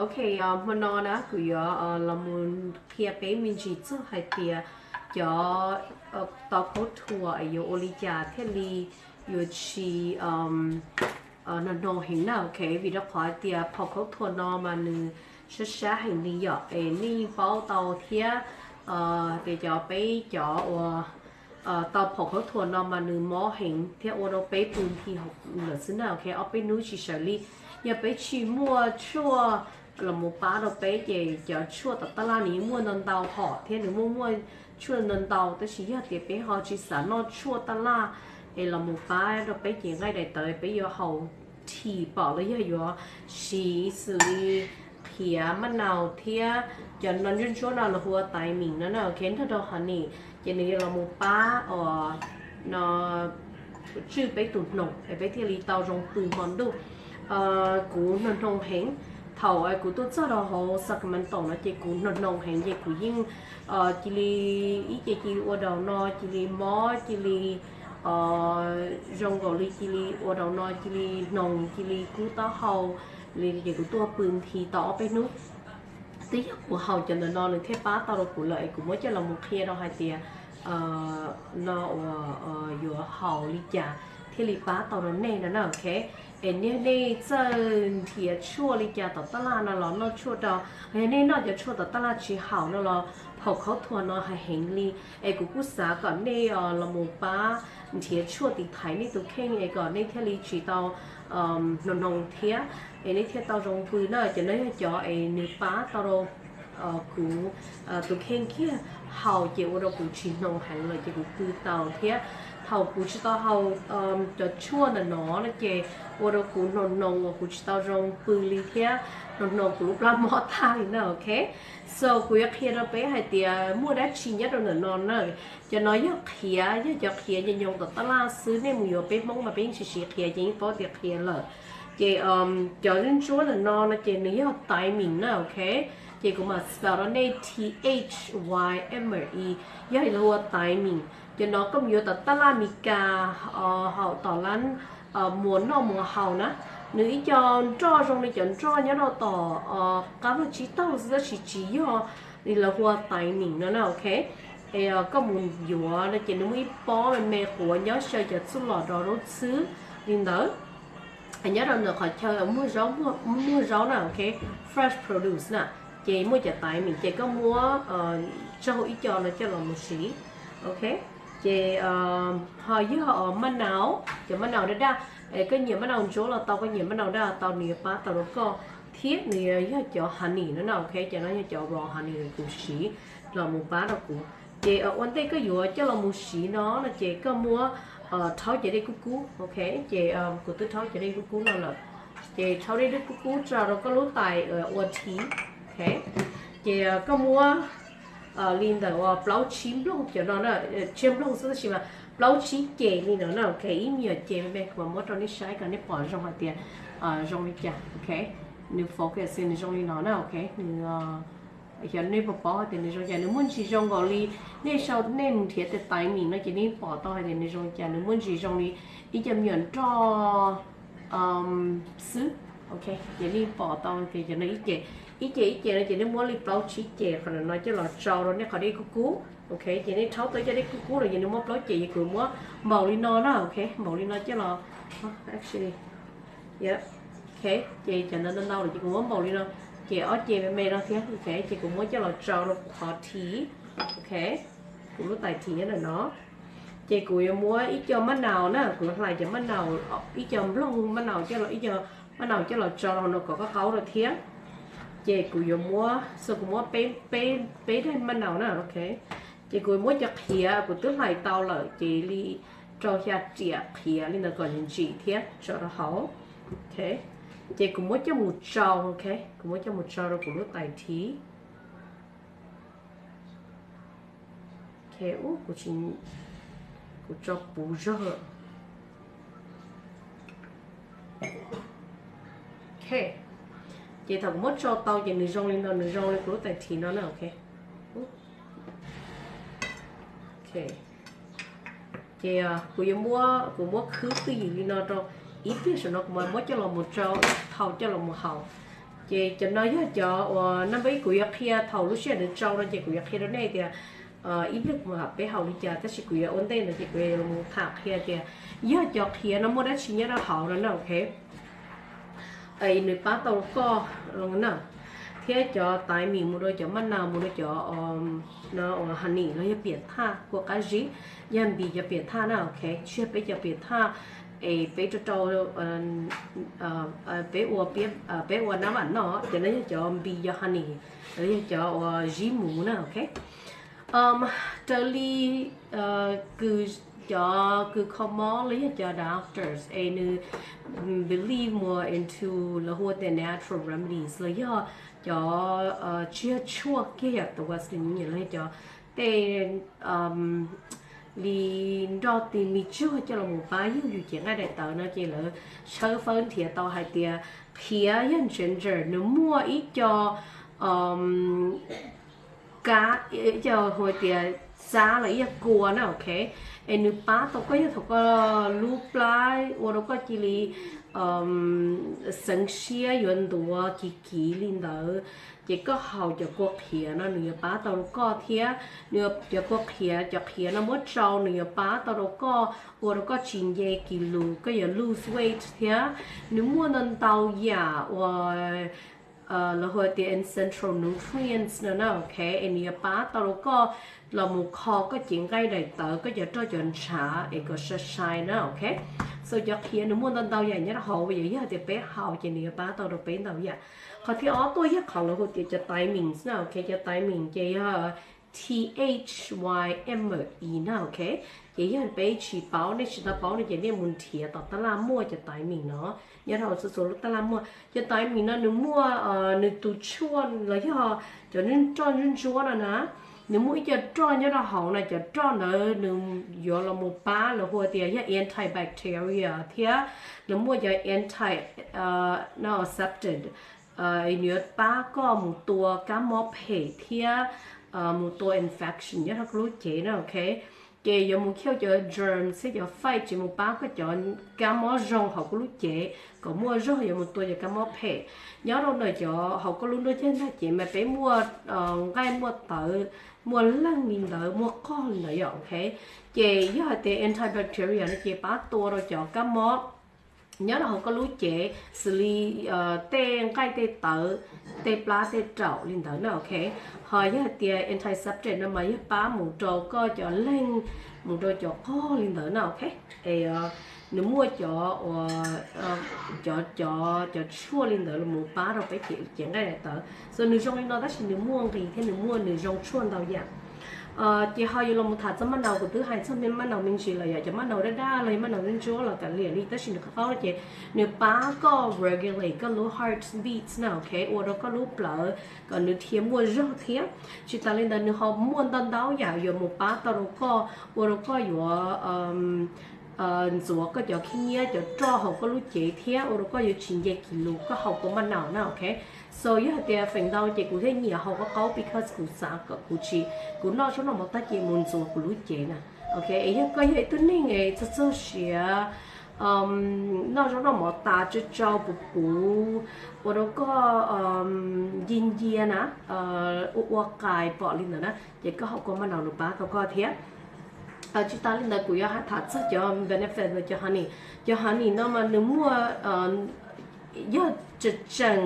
Ok, hmo no na kuv yuav los mus qhia peb me ntsis txog hais tias cov tau khaub thuas yuav ua li cas thiaj li yuav tsis hno hno heev na, ok, vim rau qhov hais tias phau khaub thuas no mas nws sab sab heev li yom, es nej yeej paub tau thiab tias cov peb cov uas tau phau khaub thuas no mas nws mob heev thiab ua rau peb pw nthi lawm xwb na, ok, ob peb hnub tsis sawv li. Yog peb tsis muaj tshuaj los mus pab rau peb ces cov tshuaj tom taj laj nws yeej muaj ntau ntau hom thiab nws muaj muaj tshuaj ntau ntau, tab sis yog tias peb ho tsis xav noj tshuaj taj laj es los mus pab rau peb ces nqaij daim tawv peb yuav haus thi pom los yog yuav siv xws li qhiav maj nau thiab cov no ntsuab ntsuab no los hu ua tais mim no na, ok, nrog rau honey ces nws yuav los mus pab uas no tswj peb tus hnoos es peb thiaj li tau zoo pw hmo ntuj. Kuv hnoos hnoos heev, thaum kuv tuaj txog rau hauv Sacramento no ces kuv hnoos hnoos heev ces kuv yeej cia li ib ce cia li ua daus no cia li mob cia li zoo nkaus li cia li ua daus no cia li hnoos cia li kub taub hau li ces kuv tuaj pw nthi tau ob peb hnub. Twb yog kuv haus cov ntawm no nws thiaj pab tau rau kuv lawm es kuv muab coj los mus qhia rau hais tias no uas yuav haus li cas thiaj li pab tau rau nej no na, ok. Es niag nej txawj nrhiav tshuaj li cas tom taj laj no los noj tshuaj rau, yog nej noj cov tshuaj tom taj laj tsis haum no los phau khaub thuas no hais heev li. Es kuv kuj xav kom nej los mus pab nrhiav tshuaj tiv thaiv nej tus kheej es kom nej thiaj li tsis tau hnoos hnoos thiab es nej thiaj tau zoo pw na. Cov no yog cov es nws pab tau rau kuv tus kheej kiag, haus ces ua rau kuv tsis hnoos heev lawm ces kuv pw tau thiab. Thaum kuv tsis tau haus cov tshuaj ntawm no no ces ua rau kuv hnoos hnoos uas kuv tsis tau zoo pw li thiab hnoos hnoos kuv lub plab mob tag li na, ok. So kuv yuav qhia rau peb hais tias muaj dab tsi nyob rau ntawm no na. Cov no yog qhiav, yog cov qhiav nyoos nyoos tom taj laj xwb, nej mus yuav peb Hmoob mas peb yeej siv siv qhiav ces yeej paub tias qhiav lawm. Ces cov ntsuab ntawm no no ces nws yog tais mim na, ok. Ces kuv mam spell rau nej, T H Y M E, yog hu ua tais mim. Cov no koj mus yuav tom taj laj Mes Kas, haum tom lab muas noj muas haus na, nws ib co nroj zoo li cov nroj nyob rau tom qab vaj tsib taug xwb tab sis tsis yog li lawv hu ua tais mim no na, ok. Es koj mus yuav no ces nws muaj ib pob me me quav nyob xyaw cov txuj lom rau rau xwb li ntawd. Nyob rau ntawm qhov chaw muag zaub, muag zaub na, ok, fresh produce na, ces muaj cov tais mim ces koj muab tsaug ib co no coj los mus siv, ok. Ces ho yog maj nau, cov maj nau daj daj, koj nyiam maj nau ntsuab los tau, koj nyiam maj nau daj los tau, nws yuav pab tau rau koj thiab nws yog cov honey no na, ok, cov no yog cov raw honey kuv siv los mus pab rau kuv. Ces ua ntej koj yuav coj los mus siv no no ces koj muab rhaub cov dej kub kub, ok, ces kuv twb rhaub cov dej kub kub no lawm. Ces rhaub dej kub kub tso rau koj lub tais ua thi, ok. Ces koj muab li ntawm uas plaub tsib nplooj cov no na, tsib nplooj xwb tab sis mas plaub tsib ces li no na, ok, ib me nyuam ces me me kuv mam muab rau nej saib kom nej pom zoo hais tias zoo li cas, ok. Nws focus nws zoo li no na, ok, nws xyov nej puas paub hais tias nws zoo cas, nws muaj ntsis zoo nkaus li nej sau nej mus nrhiav tais tais mim no ces nej pom tau hais tias nws zoo li cas, nws muaj ntsis zoo li ib co me nyuam nroj xwb, ok. Ces nej pom tau tias cov no ib ce, ib ce ib ce no ces nej muab li plaub tsib ces qhov no coj los tsau rau nej qhov dej kub kub, ok. Ces nej rhaub tau cov dej kub kub lawm ces nws muaj plaub ces, ces kuv muab npaum li no na, ok, npaum li no coj los, actually, yep, ok, ces cov ntawd ntau ntau lawm ces kuv muab npaum li no, ces ob ce me me no thiab, ok, ces kuv muab coj los tsau rau kuv qhov thi, ok, kuv lub tais thi nyob ntawm no. Ces kuv yuav muab ib co maj nau na, kuv yuav hlais cov maj nau, ib co nplooj maj nau coj los, ib co maj nau coj los tsau rau no kom qaub qaub rau thiab. Ces kuv yuav muab, so kuv muab peb, peb daim maj nau na, ok. Ces kuv muab cov qhiav kuv twb hlais tau lawm ces li rau xya riam qhiav li ntawd kom ntsim thiab tso rau hauv, ok. Ces kuv muab coj mus tsau, ok, kuv muab coj mus tsau rau kuv lub tais thi. Ok, kuv tso puv zog lawm. Ok, ces thaum kuv muab tsau tau ces nws zoo li no, nws zoo li kuv lub tais thi no na, ok. Ok, ces kuv yuav muab, kuv muab khwb twj ywm li no rau ib pliag saum no kuv mam muab coj los mus tsau, thau coj los mus haus. Ces cov no yog cov uas number ib kuv yuav qhia thaum lub sij hawm nws tsau no ces kuv yuav qhia rau nej tias ib pliag kuv mam peb haus li cas, tab sis kuv yuav ua ntej no ces kuv yuav mus tham qhia tias yog cov qhiav no muaj dab tsi nyob rau hauv no na, ok. Nws pab tau koj na, thiab cov taiv mis mus rau cov maj nas mus rau cov no uas honey los yog piam thaj kua qab zib, yog npis cov piam thaj na, ok, tsis yog peb cov piam thaj es peb rau rau peb ua, peb ua nab vam noj, cov no yog cov npis yog honey, los yog cov uas zib mus na, ok. Raws li kws, cov kws kho mob los yog cov doctors es nws believe more into lawv hu tias natural remedies los yog cov tsis yog tshuaj kiag yom, the Western Union los yog cov tej li nroj ti mis tsuag coj los mus pab yug yus cev nqaij daim tawv no ces lawv tshawb fawb nrhiav tau hais tias qhiav yog ginger nws muaj ib co kab, ib co hu tias xab los ib yog kua na, ok. Es nws pab tau koj yog thaum koj lub plab ua rau koj cia li xeev siab yuav ntuav kiv kiv li ntawd, ces koj haus cov kua qhiav no nws yuav pab tau rau koj thiab. Nws, cov kua qhiav, cov qhiav no muab tsau nws yuav pab tau rau koj, ua rau koj tsis nce kis lus, koj yuav lose weight thiab. Nws muaj ntau ntau yam uas lawv hu tias essential nutrients no na, ok, es nws yuav pab tau rau koj los mus kho koj cev nqaij daim tawv, koj cov roj cov ntshav es kom sai sai na, ok. So cov qhiav nws muaj ntau ntau yam nyob rau hauv, yog, yog tias peb haus ces nws yuav pab tau rau peb ntau yam. Qhov thib ob tuaj yog qhov lawv hu tias cov taiv mis na, ok, cov taiv mis ces yog T H Y M E na, ok. Ces yog peb tsis paub, nej tsis tau paub no ces nej mus nrhiav tom tab laj muaj cov taiv mis no, nyob rau txhua txhua lub tab laj muaj. Cov taiv mis no nws muaj nws tus tshuaj los yog cov roj ntsuab ntsuab no na, nws muaj ib co roj nyob rau hauv na, cov roj ntawd nws yuav los mus pab, lawv hu tias yog antibacteria thiab nws muaj cov anti, no, septic, nws yuav pab koj mus tua kab mob phem thiab mus tua infection nyob rau koj lub cev na, ok. Ces yuav mus kill cov germs thiab cov fight ces mus pab koj cov kab mob zoo hauv koj lub cev kom muaj zog yuav mus tua cov kab mob phem. Nyob rau ntawm cov hauv koj lub nruab caj ntag ces mas peb muaj nqaij muaj tawv, muaj leeg li ntawd, muaj qog li ntawd yom, ok. Ces yog hais tias antibacteria no ces pab tua rau cov kab mob nyob rau hauv koj lub cev xws li tej nqaij tej tawv, tej plab tej raum li ntawd na, ok. Ho yog hais tias antiseptic no mas yog pab mus rau koj cov leeg, mus rau cov qog li ntawd na, ok. Es nws muaj cov, cov, cov, cov tshuaj li ntawd los mus pab rau peb cev nqaij daim tawv. So nws zoo li no tab sis nws muaj nqis thiab nws muaj nws zoo tshuaj ntau yam. Ces ho yuav los mus tham txog maj naus, kuv twb hais txog maj naus me ntsis lawm, yog cov maj naus daj daj los yog maj naus ntsuab ntsuab los kav liam li, tab sis nws qhov qaub ces nws pab koj regulate koj lub heart beats na, ok, ua rau koj lub plawv kom nws dhia muaj zog thiab. Tsis tas li ntawd nws ho muaj ntau ntau yam yuav mus pab tau rau koj, ua rau koj yuav ntxuav koj cov khib nyiab cov roj hauv koj lub cev thiab ua rau koj yuav tsis nce kis lus koj haus kua maj naus na, ok. So yog hais tias feem ntau ces kuv thiaj nyiam haus qhov qaub because kuv xav kom kuv tsis, kuv noj zaub noj mov tag ces mus ntxuav kuv lub cev na, ok. Es yog koj yog ib tug neeg es txog txog siav noj zaub noj mov tas tsau tsau puv puv, ua rau koj ncia ncia na, ua ua qais pom li ntawd na, ces koj haus kua maj naus nws pab tau koj thiab. Tsis tas li ntawd kuv yuav tham txog cov benefit ntawm cov honey. Cov honey no mas nws muaj, yog tseem tseem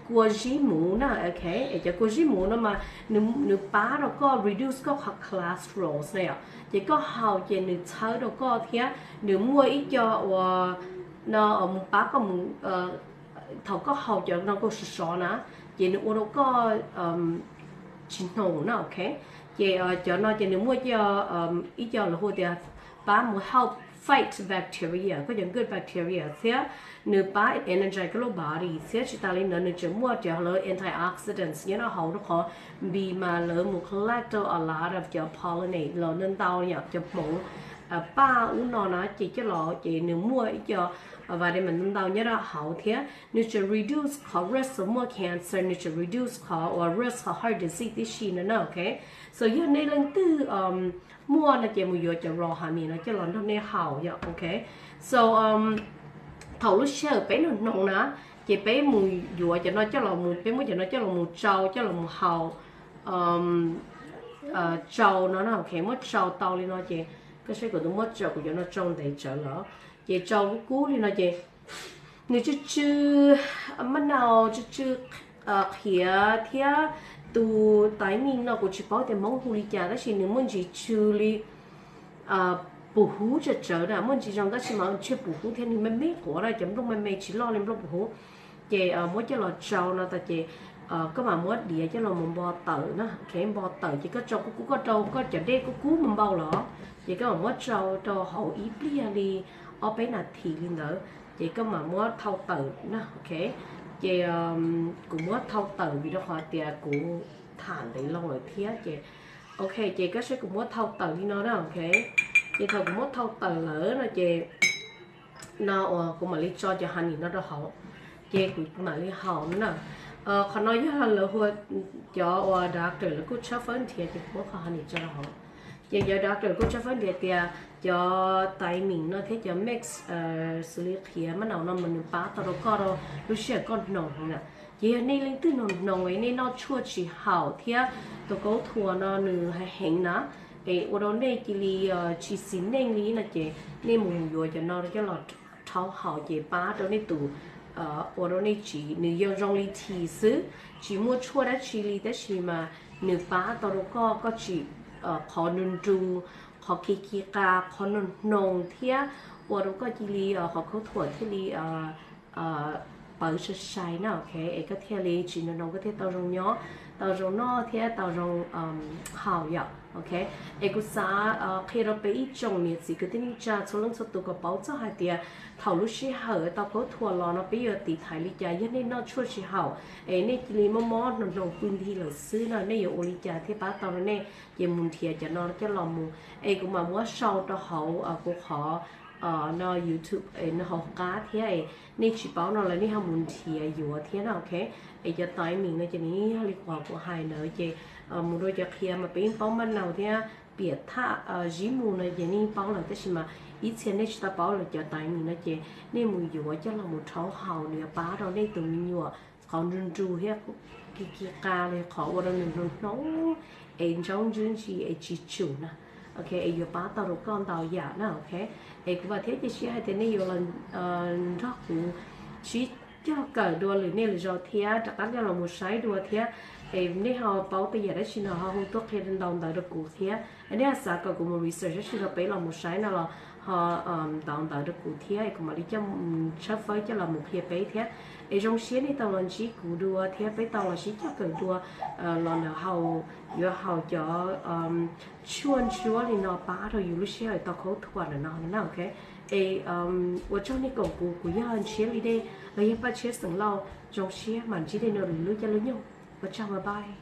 kua zib muv na, ok, es cov kua zib muv no mas nws pab rau koj reduce koj qhov cholesterol na yom, ces koj haus ces nws txhawb rau koj thiab nws muaj ib co uas no mus pab koj mus, thaum koj haus cov no koj sov sov na, ces nws ua rau koj tsis hnoos na, ok. Ces cov no ces nws muaj ib co lawv hu tias pab mus help fight bacteria, koj cov good bacteria thiab nws pab energize koj lub body thiab. Tsis tas li ntawd nws tseem muaj cov lawv antioxidants nyob rau hauv, rau qhov npis mas lawv mus collect a lot of cov pollinate los ntau ntau yom, cov hmoov paj ub no na, ces coj los ces nws muaj ib co vitamin ntau ntau nyob rau hauv thiab nws tseem reduce qhov risk muaj cancer, nws tseem reduce qhov uas risk qhov heart disease tib si no na, ok. So yog nej leej twg muaj no ces mus yuav cov raw honey no coj los nrog nej haus yom, ok. So thaum lub sij hawm peb noj hnoos na, Ces peb mus yuav cov no coj los mus, peb muab cov no coj los mus tsau, coj los mus haus, tsau no na, ok, muab tsau tau li no ces koj saib kuv twb muab tsau kuv cov no tsau ntev tsawv lawm. Ces tsau kub kub li no ces nws tsw tsw maj nau, tsw tsw qhiav thiab tus tais mis no kuv tsis paub tias Hmoob hu li cas tab sis nws muaj ntsis tsw li pum hub tsawv tsawv na, muaj ntsis zoo tab sis mas tsw pum hub thiab nws me me quav na, cov nplooj me me tsis loj li nplooj pum hub. Ces muab coj los tsau no tas ces koj mam muab diav coj los mus npo tawm na, ok, npo tawm ces koj tsau kub kub, koj rau koj cov dej kub kub mus npau los ces koj mam muab tsau rau hauv ib pliag li ob peb nas this li ntawd ces koj mam muab thau tawm na, ok. Ces kuv muab thau tawm vim rau qhov tias kuv tham ntev loo lawm thiab ces, ok, ces koj saib kuv muab thau tawm li no na, ok. Ces thaum kuv muab thau tawm lawm no ces no uas kuv mam li tso cov honey no rau hauv ces kuv mam li haus no na. Qhov no yog lawv hu, cov uas doctor lawv kuj tshawb fawb nrhiav ces kuv muab qhov honey tso rau hauv. Ces cov doctor kuj tshawb fawb nrhiav tias cov tais mis no thiab cov mix xws li qhiav maj nau no mas nws pab tau rau koj rau lub sij hawm koj hnoos heev na. Ces yog nej leej twg hnoos hnoos es nej noj tshuaj tsis haum thiab tus kaub thuas no nws heev heev na, es ua rau nej cia li tsis xis neej li no ces nej mus yuav cov no coj los rhaub haus ces pab rau nej tus, ua rau nej tsis, nws yog zoo li this xwb, tsis muaj tshuaj dab tsi li tab sis mas nws pab tau rau koj, koj tsis, qhov nrug nrug, qhov khi khi qa, qhov hnoos hnoos thiab ua rau koj cia li qhov kaub thuas thiaj li pawv sai sai na, ok, es koj thiaj li tsis hnoos hnoos koj thiaj tau zoo nyob, tau zoo noj thiab tau zoo haus yom, ok. Es kuv xav qhia rau peb ib tsoom niam txiv kwv tij neej tsa txhua leej txhua tus kom paub txog hais tias thaum lub sij hawm tau kaub thuas los no peb yuav tiv thaiv li cas, yog nej noj tshuaj tsis haum es nej cia li mob mob hnoos hnoos pw nthi lawm xwb no nej yuav ua li cas thiaj pab tau rau nej, ces mus nrhiav cov no coj los mus, es kuv mam muab sau rau hauv kuv qhov no YouTube no hauv qab thiab es nej tsis paub no los nej ho mus nrhiav yuav thiab na, ok. Es cov tais mis no ces nws yog li qhov kuv hais ntawd ces mus rau cov qhiav mas peb yeej paub maj nau thiab piam thaj zib mu no ces nej yeej paub lawm tab sis mas ib txhia nej tsis tau paub lawm cov tais mis no ces nej mus yuav coj los mus rhaub haus nws yuav pab rau nej tus me nyuam qhov nrug nrug thiab khi khi qa li qhov ua rau nws hnoos hnoos es ntsaub ntswb ntsis es tsis tsum na, ok, es yuav pab tau rau koj ntau yam na, ok. Es kuv vam thiab cia siab hais tias nej yuav los nrog kuv sib cog kawm dua lwm niaj lwm zaus thiab rov qab coj los mus saib dua thiab, es nej ho paub tej yam dab tsi no ho hu tuaj qhia ntau ntawv rau kuv thiab, es nej ho xav kom kuv mus research dab tsi rau peb los mus saib no los ho ntau ntawv rau kuv thiab es kuv mam li coj tshawb fawb coj los mus qhia peb thiab. Es zoo siab nej tau los ntsib kuv dua thiab peb tau los sib cog kawm dua los ntawm hau, yuav haus cov tshuaj ntsuab li no pab rau yus lub sij hawm tau kaub thuas ntawm no na, ok. Es ua tsaug nej koom kuv, kuv yog Ntshiab Li Dej los yog Paj Tshiab xeem Lauj, zoo siab mam ntsib dua lwm lub caij lub nyoog, ua tsaug, bye bye.